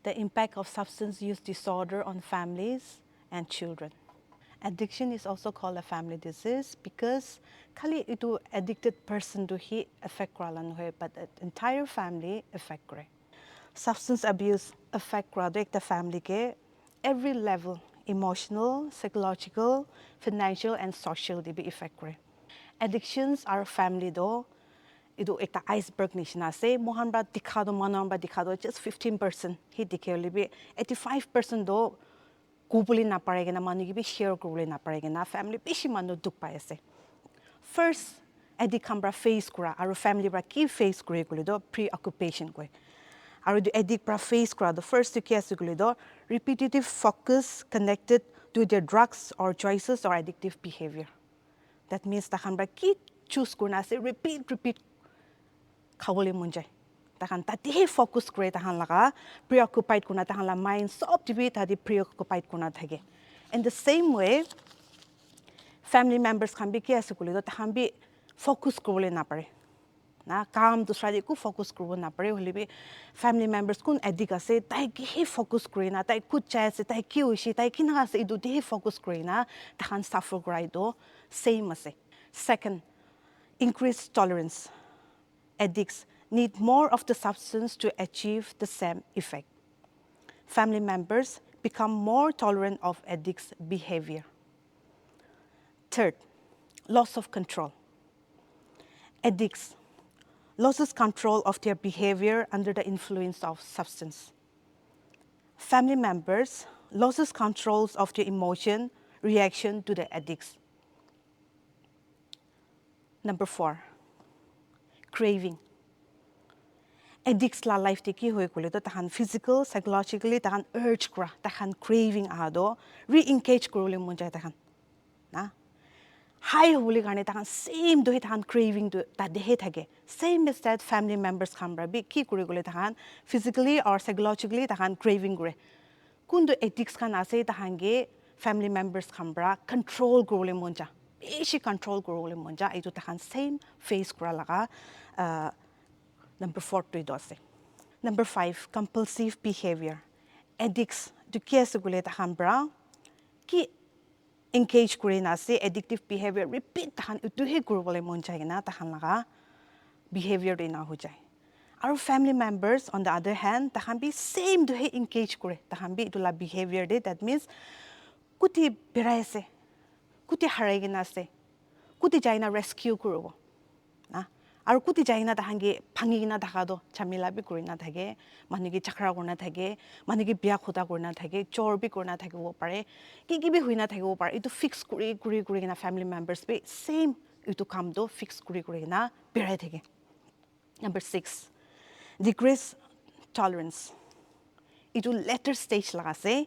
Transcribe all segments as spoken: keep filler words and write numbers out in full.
The impact of substance use disorder on families and children. Addiction is also called a family disease because khali itu addicted person tu hi affect kura la nohoi, but the entire family affect kore. Substance abuse affect kura tu ekta family ke every level, emotional, psychological, financial and social te bi affect kore. Addictions aru family tu itu ekta iceberg nishina ase. Mohan para dikha tu, manu khan para dikha tu just fifteen percent hi dikhe hoile bi eighty five percent tu kubole napare kena, manu ke bi share kubole napare kena family bishi manu dukh pai ase. First, addict khan para face kura aru family para ki face kure koile tu preoccupation koi. Aru etu addict para face kura tu first tu ki ase koile tu repetitive focus connected to their drugs or choices or addictive behavior. That means takhan para ki choose kurina ase, repeat repeat khabole mon jai. Takhan tate he focus kore, takhan laga preoccupied kurina, takhan la mind sob te bi tate preoccupied kurina thake. In the same way, family members khan bi ki ase koile tu takhan bi focus kuribole napare. Na kam dusra te eku focus kuribo napare, hoile bi family members kun addict ase, tai ke he focus kurina, tai kut jai ase, tai ki hoise, tai kina ase, etu te he focus kurina takhan suffer kura etu same ase. Second, increased tolerance. Addicts need more of the substance to achieve the same effect. Family members become more tolerant of addicts' behavior. Third, loss of control. Addicts loses control of their behavior under the influence of substance. Family members loses controls of their emotion reaction to the addicts. Number four, craving. Addicts la life te ki hoi koile to takhan physical, psychologically takhan urge kura, takhan craving aha to re-engage kuribole mon jai takhan. Na? High hobole karne takhan same to he takhan craving to ta dehe thake. Same as that family members khan para bi ki kuri koile takhan physically or psychologically takhan craving kure. Kuntu addicts khan ase, tahan ke family members khan para control kuribole mon ja, bishi control kuribole mon ja, etu tahan same face kura laga, uh, number four tu etu ase. Number five, compulsive behavior. Addicts tu ki ase koile tahan para ki engage kuri na ase, addictive behavior repeat tahan etu he kuribole mon jai kena tahan laga behavior tu ena ho jai. Aru family members on the other hand, tahan bi same tu he engage kure, tahan bi etu la behavior de, that means kuti berai ase, kuti harai kena ase, kuti jai na rescue kuribo. Na? Aru kuti jai na tahan ke bhangi kena thaka to jhamela bi kuri na thake, manu ke jhagara kuri na thake, manu ke bia khuta kuri na thake, chor bi kuri na thakibo pare, ki ki bi hoi na thakibo pare. Etu fix kuri kuri kuri kena family members bi same etu kam to fix kuri kuri kena berai thake. Number six, decrease tolerance. Etu later stage laga ase.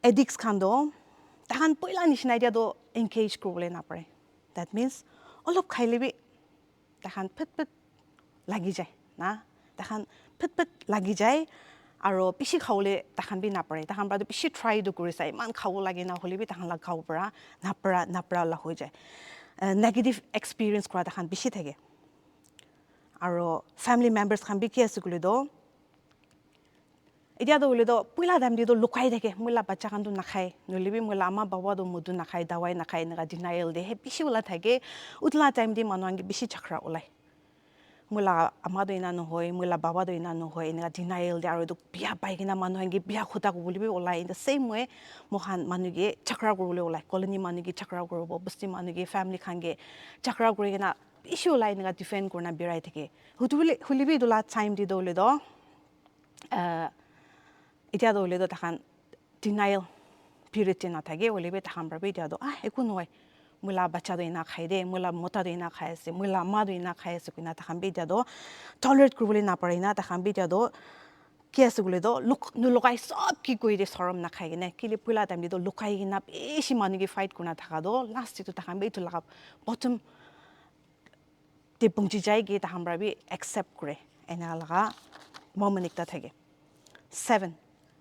Addicts khan to tahan poila nishina etia to engage kuribole napare. That means olop khaile bi tahan phet phet lagi jai na, tahan phet phet lagi jai. Aro bishi khabole tahan bi napare, tahan para to bishi try to kuri sai, iman khabo lage na hole bi tahan la khabo para napara napara la hoi jai. Uh, negative experience kura tahan bishi thake. Aro family members khan bi ki ase koile to, etia to hoile to poila time te to lukai thake, moi la bacha khan to nakhai, nohole bi moi la ama baba to motu nakhai, dawai nakhai, eneka denial de he bishi ola thake. Utu la time te manu khan ke bishi jhagara olai, moi la ama to ena nohoi, moi la baba to ena nohoi, eneka denial de. Aro etu bia pai kena manu khan ke bia khuta kuribole bi olai. In the same way, moikhan manu ke jhagara kuribole olai, colony manu ke jhagara kuribo, bosti manu ke, family khan ke jhagara kuri kena bishi olai, eneka defend kurina berai thake. Hutu hoile, hoile bi etu la time te to hoile to, ah, etia to hoile to tahan denial period te nathake, hoile bi tahan para bi etia to, ah, eku nohoi, moi la bacha to ena khai de, moi la mota to ena khai ase, moi la ama to ena khai ase, koina tahan bi etia to tolerate kuribole napare na, tahan bi etia to ki ase koile to luk-, nulukai sob ki koi de sorom nakhai kena, kile poila time te to lukai kena bishi manu ke fight kurina thaka to last te to tahan bi etu laga bottom te punchi jai ki tahan para bi accept kure, ena laga moment ekta thake. Seven,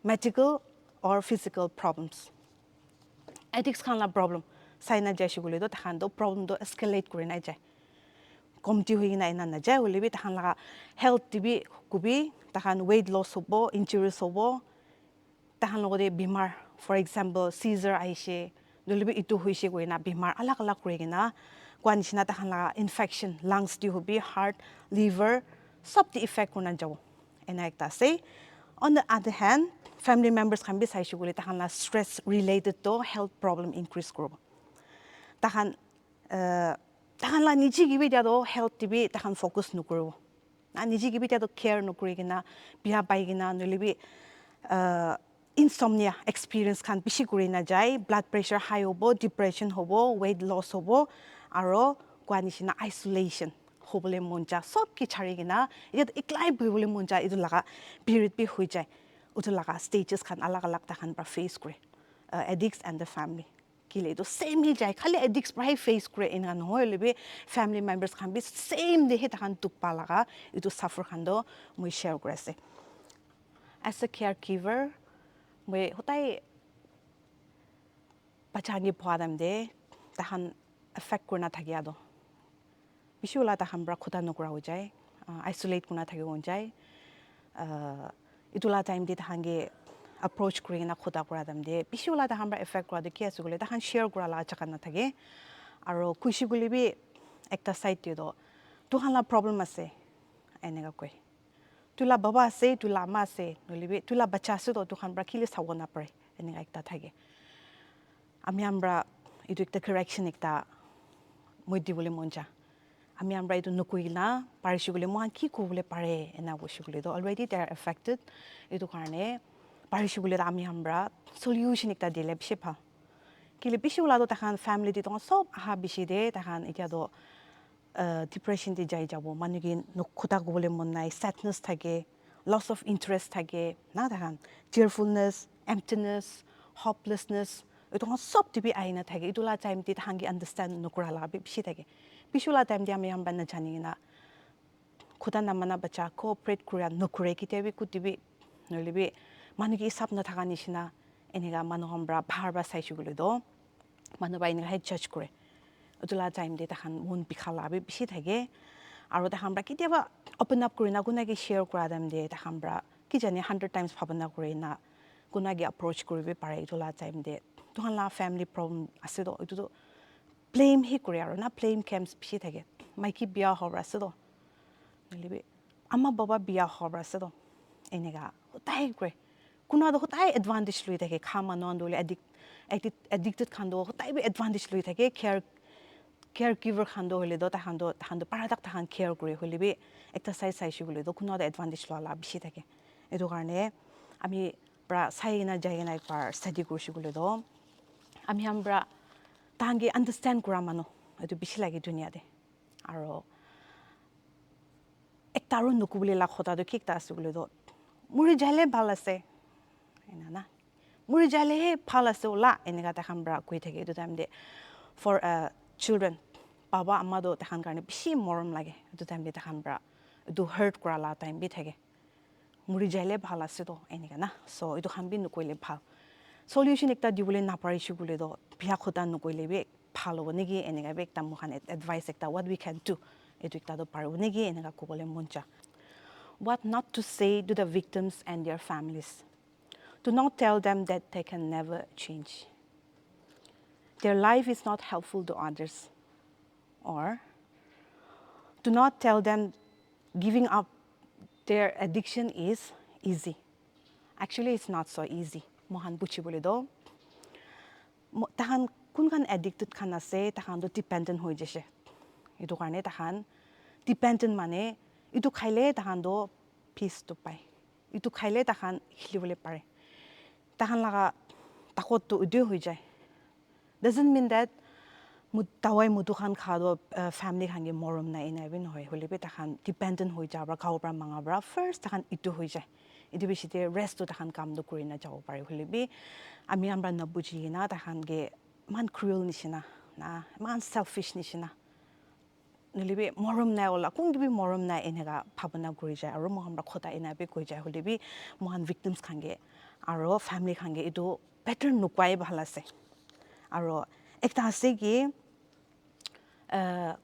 medical or physical problems. Addicts khan la problem sai na jai shi koile to tahan to problem to escalate kuri na jai. komti hoi kena ena najai, hoile bi tahan laga health te bi kubi, tahan weight loss hobo, injuries hobo, tahan logote bimar, for example, seizure ahishe, nohoile bi etu hoishe koina bimar alag alag kuri kena, kua nishina tahan laga infection, lungs te hobi, heart, liver, sob te effect kurina jabo. Ena ekta ase. On the other hand, family members khan bi saishe koile tahan la stress related to health problem increase kuribo. Tahan, uh, tahan la niche ki bi dia to health te bi tahan focus nokuribo. Na niche ki bi dia to care nokuri kena, bia pai kena, nohoile bi, uh, insomnia experience khan bishi kuri na jai, blood pressure high hobo, depression hobo, weight loss hobo, aro kua nishina isolation hobole mon ja, sob ki chari kena, etia to eklai buhibole mon ja, etu laga period bi hoi jai. Etu laga stages khan alag alag tahan pra face kure, uh, addicts and the family. Kile etu same hi jai, khali addicts pra hi face kure ena nohoi, hoile bi family members khan bi same de hi tahan dukh pa laga etu suffer khan to moi share kuri ase. As a caregiver, moi hodai bacha khan ke pua time te tahan affect kurina thakia to bishi wala tahan pra khuta nokura hoi jai, uh, isolate kurina thaki hoi jai. Uh, etu la time te tahan ke approach kuri kena khuta kura time te bishi wala tahan pra affect kura to ki ase koile tahan share kura la jaga nathake. Aro kushi koile bi ekta side te to, "Tuhan la problem ase," eneka koi. "Tu la baba ase, tu la ama ase, nohoile bi tu la bacha ase to, tu khan pra kile sabo napare," eneka ekta thake. Ami khan pra etu ekta correction ekta moi dibole mon ja. Ami khan pra etu nokoi kena parishe koile moi khan ki kobole pare ena koishe koile to already they are affected. Etu karne parishe koile to ami khan pra solution ekta dile bishi bhal. Kile bishi wala to tahan family te to sob aha bishi de tahan etia to uh, depression te jai jabo, manu ke nok khuta kobole mon nai, sadness thake, loss of interest thake, na tahan cheerfulness, emptiness, hopelessness, etu khan sob te bi ahi na thake. Etu la time te tahan ke understand nokura la bi bishi thake. Bishi la time te ami khan ba na jani na khuta na mana bacha cooperate kura nokure, kitia bi kuti bi nohoile bi manu ke hisab na thaka nishina eneka manu khan pra bahar pra saishe koile to manu para eneka he judge kore. Etu la time te tahan mon bikha la bi bishi thake. Aro tahan para ketiaba open up kuri na kuna ke share kura time te tahan para ki jane hundred times bhabana kuri na kuna ke approach kuri bi pare etu la time te. Tuhan la family problem ase to, etu to blame he kure aro na, blame games bishi thake. Maiki bia hobra ase to. Nohoile bi ama baba bia hobra ase to. Eneka hodai kure. Kuna to hodai advantage lui thake, kha manu khan to hoile addict, addict, addicted khan to hodai bi advantage lui thake, care, caregiver khan to hoile to tahan to, tahan to para tak tahan care kure, hoile bi ekta side saishe koile to kuna to advantage lua la bishi thake. Etu karne ami para sai kena jai kena ekbar study kurishe koile to ami khan para tahan ke understand kura manu etu bishi lage dunia te. Aro ekta aru nukubole la khota tu ki ekta ase koile tu, "Muri jaile bhal ase," ena na, "Muri jaile he bhal ase ola," eneka tai khan para koi thake. Etu time te for, uh, children, baba ama tu tai khan karne bishi morom lage. Etu time te tai khan para etu hurt kura la time bi thake, "Muri jaile bhal ase to," eneka na. So etu khan bi nukoile bhal. Solution ekta dibole naparishe koile to bia khota nukoile bi bhal hobo neki, eneka bi ekta moikhan ad-, advice ekta, what we can do, etu ekta toh paribo neki, eneka kobole mon ja. What not to say to the victims and their families? Do not tell them that they can never change. Their life is not helpful to others. Or do not tell them giving up their addiction is easy. Actually, it's not so easy. Moikhan buji bole toh, mo-, tahan kun khan addicted khan ase, tahan toh dependent hoi jaise. Etu karne tahan dependent mane, etu khaile tahan toh peace toh pai. Etu khaile tahan hili bole pare. Tahan laga takot toh etu hoi jai. Doesn't mean that mu-, dawai mutu khan kha toh, uh, family khan ke morom nai, ena bi nohoi. Hoile bi tahan dependent hoi ja pra, gao pra manga pra, first tahan etu hoi jai. Etu bishi te rest toh tahan kam toh kuri na jabo pare. Hoile bi ami khan pra nabuji kena tahan ke eman cruel nishina na, eman selfish nishina. Nohole bi morom nai ola, kun ke bi morom nai eneka bhabana kuri jai, aro moikhan pra khota ena bi koi jai, hoile bi moikhan victims khan ke aro family khan ke etu pattern nukwai bhal ase. Aro ekta ase ki, uh,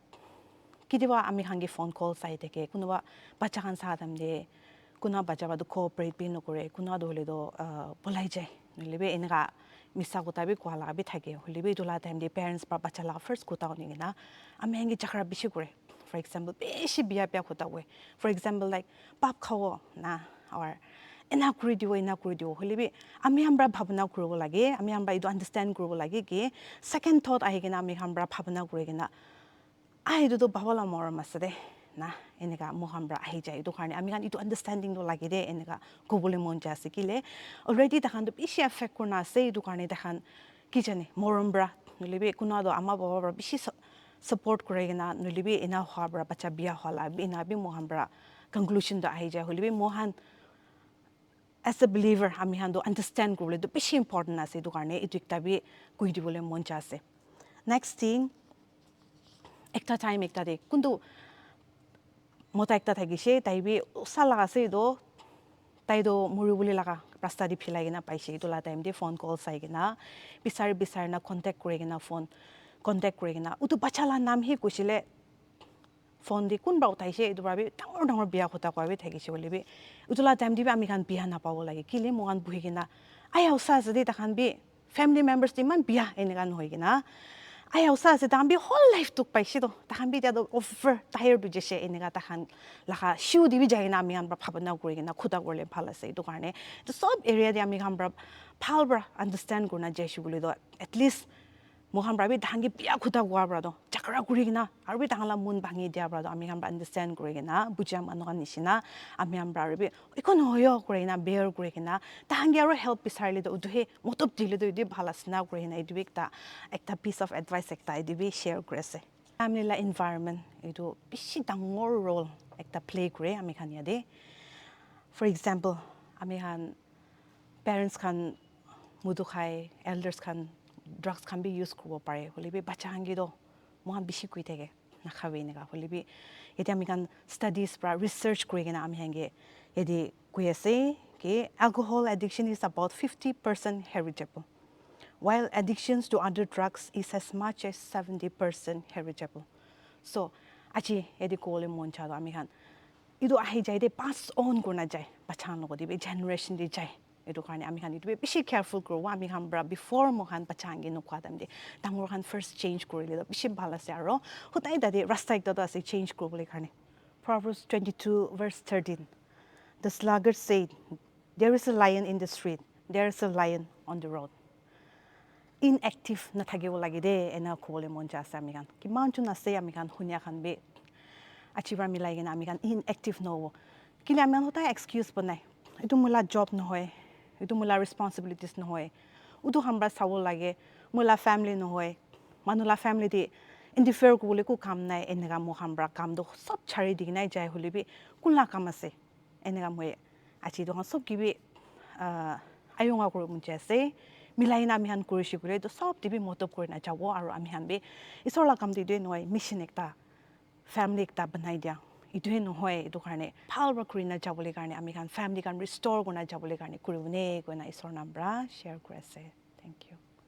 Kitiba ami khan ke phone call sai thake, kunuba bacha khan sa time te, kuna bacha ba tu cooperate bi nokore, kuna tu hoile tu, ah, polai jai. Nohole bi eneka misa kotha bi koa laga bi thake. Hoile bi etu la time te parents pra bacha la first kotha huni kena ami khan ke jhagara bishi kore. For example, bishi bia bia kotha koi. For example, like, pap khabo na, or ena kuri dibo, ena kuri dibo. Hoile bi ami khan pra bhabna kuribo lage, ami khan pra etu understand kuribo lage ki second thought ahi kena ami khan pra bhabna kuri kena, "Ah, etu tu baba la morom ase de," na, eneka moi khan pra ahi jai. Etu karne ami khan etu understanding tu lage de, eneka kobole mon jai ase. Kile, already takhan tu bishi affect kurina ase, etu karne takhan ki jane, morom pra, nohole bi kuna tu ama baba pra bishi su-, support kuri kena, nohole bi ena hua pra, bacha bia hua la, ena bi moi khan pra conclusion tu ahi jai. Hoile bi moi khan as a believer, ami khan tu understand kuribole tu bishi important ase, etu karne etu ekta bi koi dibole mon jai ase. Next thing, ekta time ekta te kuntu mota ekta thakishe, tai bi usa laga ase etu, tai tu muribole laga rasta te philai kena paishe, etu la time te phone call sai kena, bisari bisari na contact kuri kena phone, contact kuri kena, utu bacha la naam hi kushile, phone te kunba uthaishe, etu para bi dangor dangor bia kotha koa bi thakishe hoile bi, etu la time te bi ami khan bia napabo lage. Kile moi khan buhi kena, aya usa ase de, takhan bi family members te iman bia eneka nohoi kena, aya usa ase, takhan bi whole life dukh paishe to, takhan bi etia to over tired hoi jaishe, eneka takhan laga shoe te bi jai kena ami khan para bhabna kuri kena kotha kurle bhal ase. Etu karne etu sob area te ami khan para bhal para understand kurina jaishe koile to, at least moi khan para bi tahan ke bia kotha koa para toh, jhagara kuri kena, aru bi tahan la mon bhangi dia para toh, ami khan para understand kuri kena, bujia manu khan nishina, ami khan para aru bi, "Eko nohoi yo," kuri kena, bear kuri kena, tahan ke aru help bisarile toh, utu he motop dile toh, etu bhal ase na kuri kena, etu bi ekta, ekta piece of advice ekta, etu bi share kuri ase. Family la environment, etu bishi dangor role ekta play kure ami khan yate. For example, ami khan parents khan mudu khai, elders khan drugs khan bi use kuribo pare, hoile bi bacha khan ke toh moi khan bishi koi thake, nakhabi eneka. Hoile bi yate ami khan studies pra research kuri kena ami khan ke yate koi ase ki alcohol addiction is about fifty percent heritable, while addictions to other drugs is as much as seventy percent heritable. So, aji yate kobole mon cha toh ami khan etu ahi jai de pass on kurina jai, bacha khan logot te bi generation te jai. Etu karne ami khan etu bi bishi careful kuribo, ami khan para before moi khan bacha khan ke nokwa time te dangor khan first change kurile toh bishi bhal ase. Aro hodai tate rasta ekta toh ase change kuribole karne. Proverbs twenty-two verse thirteen. The sluggard said, "There is a lion in the street, there is a lion on the road." Inactive nathakibo lage de, ena kobole mon ja ase ami khan. Kiman jon ase ami khan hunia khan bi aji para milai kena ami khan inactive nohobo. Kile ami khan hodai excuse banai, "Etu moi la job nohoi, etu moi la responsibilities nohoi, utu khan para sabo lage, moi la family nohoi, manu la family te interfere kuribole eku kam nai," eneka moi khan para kam toh sob chari di kena jai hoile bi kun la kam ase? Eneka moi aji etu khan sob ke bi, ah, ayonga kuribo mon jai ase. Milai na ami khan kurishe koile etu sob te bi motop kurina jabo, aro ami khan bi isor la kam te etu nohoi, mission ekta, family ekta banai dia, etu he nohoi. Etu karne bhal para kurina jabole karne, ami khan family khan restore kurina jabole karne kuribo ne koina isor nam para share kuri ase. Thank you.